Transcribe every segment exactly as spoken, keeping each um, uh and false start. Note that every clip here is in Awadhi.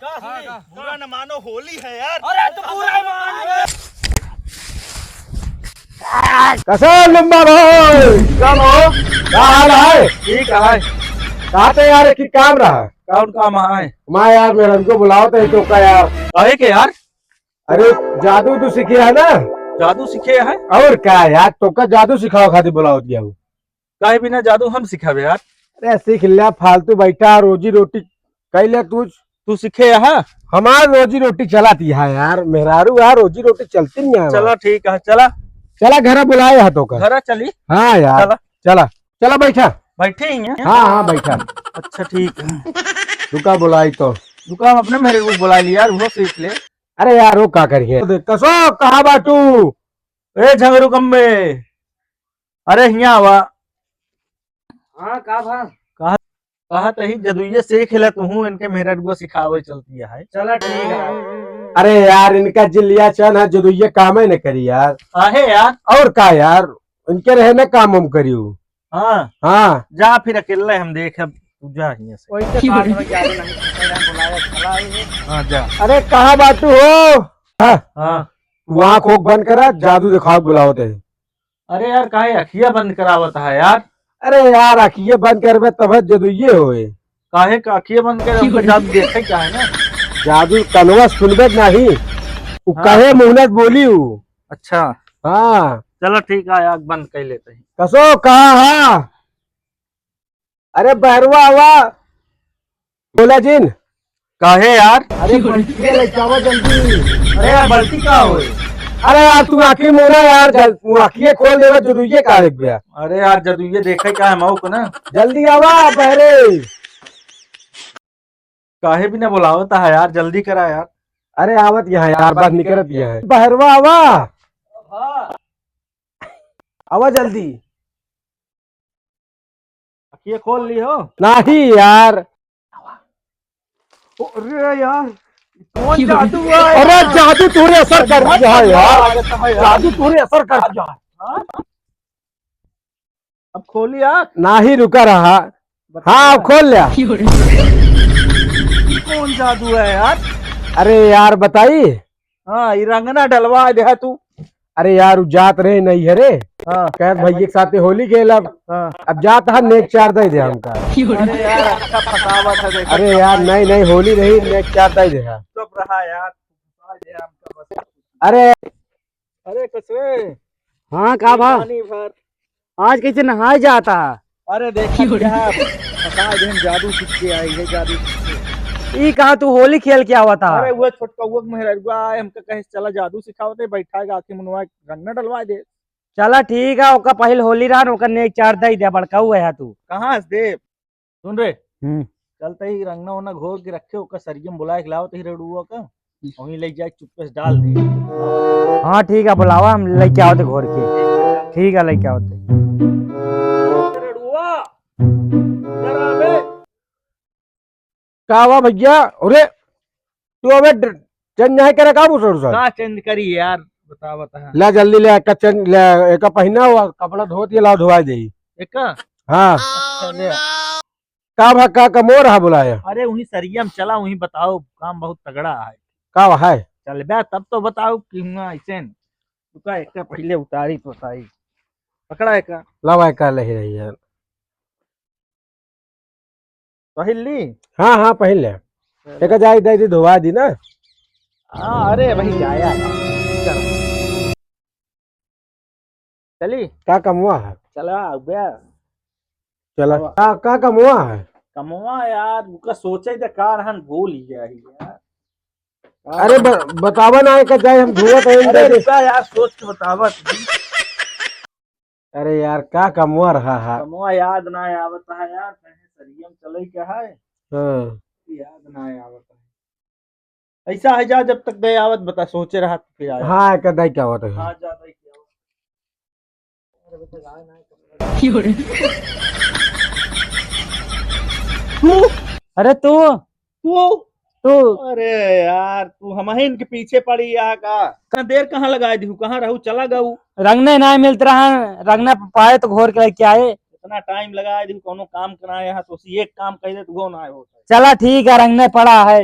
का हाँ, सुनी? का? बुरा न मानो, होली है यार। अरे, तू बुरा ही मान। कसम लंबा भाई। कम हो। का हाल है? ठीक है। कहा तो यार, एक ही काम रहा। कौन काम है? मैं यार, मेहरारू को बुलाओ तो, तो का यार। काहे के यार? अरे, जादू तू सीखे है ना? जादू सीखे है? और का यार, तो का जादू सिखाओ खातिर बुलाओ दिया हो? काहे बिना जादू हम सिखावे यार? अरे सीख ले, फालतू बैठा, रोजी रोटी कई ले तू। तू सीखे यहाँ? हमार रोजी रोटी चलाती है यार, मेहरारू यार, रोजी रोटी चलती नहीं है चला हमार। ठीक है, चला। चला घर बुलाए है तो का। घर चली? हाँ यार। चला। चला, चला बैठा। बैठे ही हैं? हाँ, हाँ, बैठा। अच्छा ठीक है। रुका बुलाई तो। रुका, हम अपने मेहरारू को बुला लिया यार, वो सीख ले। अरे यार, वो का करिए? कसो, कहाँ बाटू? ए झगरू कम्बे, अरे हियाँ आवा। हाँ, का भा? कहा, कहा तही जदुइये सीख ले तू, इनके मेहरारू को सिखावे चलती है। चला ठीक है। अरे यार, इनका जिलिया चन है, जदुइये काम ही न करी यार। काहे यार? और का यार, इनके रहे न काम हम करियो। हाँ। हाँ। जा फिर अकेले हम देख, अब तू जा हियाँ से। वैसे बात में क्या नहीं, बुलाया, चला ही है। हाँ, जा। अरे कहाँ बाटू हो? हाँ। हाँ। तू आँख ओख बंद करा, जादू दिखाओ बुलावत है। अरे यार, काहे अखिया बंद करावत है यार? अरे यार, अखिया बंद करबे तब जदुइये होए। काहे का अखिया बंद करे? हमको जादू देखे क्या है ना? जादू कनवा सुनबे नहीं। उ हाँ। कहे मुहनत बोली उ। अच्छा। हाँ। चलो ठीक है, आँख बंद कर लेते हैं। कसो कहा हा? अरे बहरवा आवा। बोला जिन। काहे यार? अरे बल्टी लेके आवा जल्दी। अरे यार, बल्टी का होए? अरे यार, तू आँखी मोना यार, जल-, तू आँखिए खोल देवा, जदुइये का देख बे। अरे यार, जदुइये देखे का है मऊ को ना? जल्दी आवा बहरे। काहे बिना बुलावत है यार, जल्दी करा यार। अरे आवत यहाँ यार, बात निकरत यहाँ है। बहरवा आवा। आवा जल्दी। अखिए खोल ली हो? नहीं यार। अरे यार, कौन जादू है? अरे जादू तोरे असर कर दिया है यार। जादू तोरे असर कर दिया है। हाँ? अब खोली आँख। नाही रुका रहा। हाँ, अब खोल लिया। ये कौन जादू है यार? अरे यार, बताई। हाँ, ये रंगना डलवा दे है तू। अरे यार, उ जात रहे नहीं है रे। हाँ। कहत भैया के साथे होली खेलब। हाँ। अब जात है, नेक चार दे दे हमका। अरे यार, अच्छा फसावत है, देखो। अरे यार, नहीं, नहीं, होली रही, नेक चार दे दे है। चुप रहा यार। अरे। अरे कसवे। हाँ, का भा? पानी भर। आज कैसे नहाए जाता है? अरे देखा क्या, बता दे, हम जादू सीख के आए हैं, जादू सीख के। ई कहा तू होली खेल के आवा था? अरे वो छोटका वो मेहररुआ आए, हमका कहे चला जादू सिखावत है, बैठा के आँखी मुनवा रंग न डलवा दे। चला ठीक है, ओका पहिल होली रहन, ओका नेक चार दई दे, बड़का हुआ है तू। कहाँ से देव? सुन रे, हम्म। चलते ही रंगना वंगना घोर के रखे, ओका सरियम बुलाए के लाओ तो ही रड़ुआ का, वहीं ले जाए चुप्पे से डाल दे। हाँ ठीक है, बुलावा, हम लेके आवते घोर के। ठीक है, लेके आवते। रड़ुआ, इधर आ बे। का हुआ भैया? अरे तू अबे ड-, change नहीं करे का बूट उट सब? का change करी यार, बता, बता। ला जल्दी ले, एका change ले, एका पहिना हुआ कपड़ा धोत ये लाओ धोवाई दे। एका? हाँ। अच्छा, ले। का भा, का कमो रहा बुलाया? अरे वहीं सरिया में चला, वहीं बताओ, काम बहुत तगड़ा है। का है? चल बे, तब तो बताओ कि हुआ ऐसे न। तू का एका पहले उतारी तो बताई। पकड़ा एका। लावा एका ले रही है। पहिन ली? हाँ, हाँ, पहिन ले। चलो। एका जाई दे दी, धोवा दी ना। हाँ, अरे भाई, जाया है। चल। चली? का कमवा है? चला, अब गया। चला। कमवा। का, का कमवा है? कमवा यार, उनका सोचे तो का रहन भूल ही गया ही यार। अरे ब-, बतावा ना, एका जाई हम धोवा तो अरे दे दे। रुका यार, सोच के बतावा। अरे यार, का कमवा रहा है? कमवा याद ना आवत है यार, कहे सरियम चले के है। हाँ। याद ना आवत है। ऐसा है जा, जब तक दे आवत बता, सोचे रहा तो फिर आया। हाँ, एक दई क्या आवत है? हाँ, जा दई क्या आवत। तू? अरे तू? तू? तू? अरे यार, तू हमहिन के पीछे पड़ी या का? कहाँ देर कहाँ लगाए दिहू? कहाँ रहू? चला गऊ। रंगने ना मिलत रहा, रंगने पाए तो घोर के लेके आए। इतना time लगाए दिहू, कोनो काम कराए यहाँ तो उसी एक काम कह दे तो गो ना हो। चला ठीक है, रंगने पड़ा है।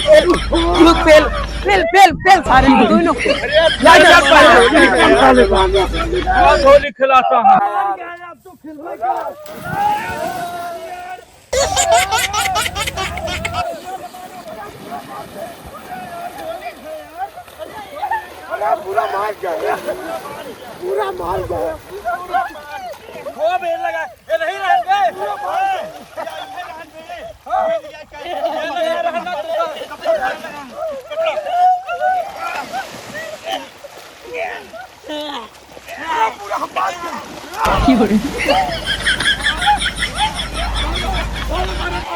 फेल, फेल, फेल, फेल, सारे दोनों। अरे, यार, यार, यार, यार, यार, यार, यार, यार, यार, होली खिलाता हूँ। अरे, पूरा मार गया, पूरा मार गया। खूब भीड़ लगा। ये नहीं रहने दे।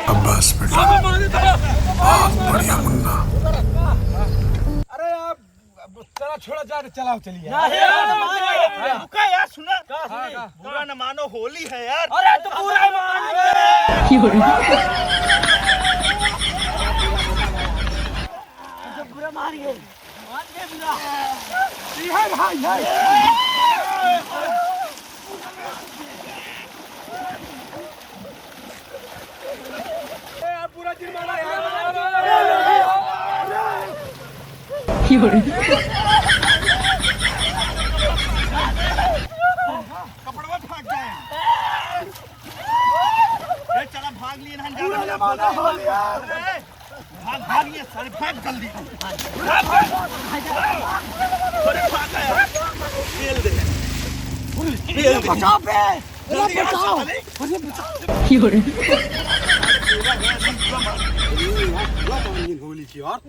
अब्बास बेटा, बहुत बढ़िया मुन्ना। अरे आप चला, छोड़ा जा, चलाओ, चलिए। नहीं यार, नहीं, नहीं, रुका यार, सुना। का सुनी? हाँ, का? बुरा न मानो, होली है यार। अरे, तो बुरा मान ले। बुरा मान गए। मान गए बुरा। ये है भाई, है। कपड़वा फाट जाए। ए, चला भाग लिए ना, ज्यादा बोला हो यार। अरे, भाग, भाग लिए सारे, भाग जल्दी। भाग, भाग। अरे, भाग यार। पेल दे। पेल दे। बचाओ बे। जल्दी अरे बचाओ। अरे बचाओ। होली की यार।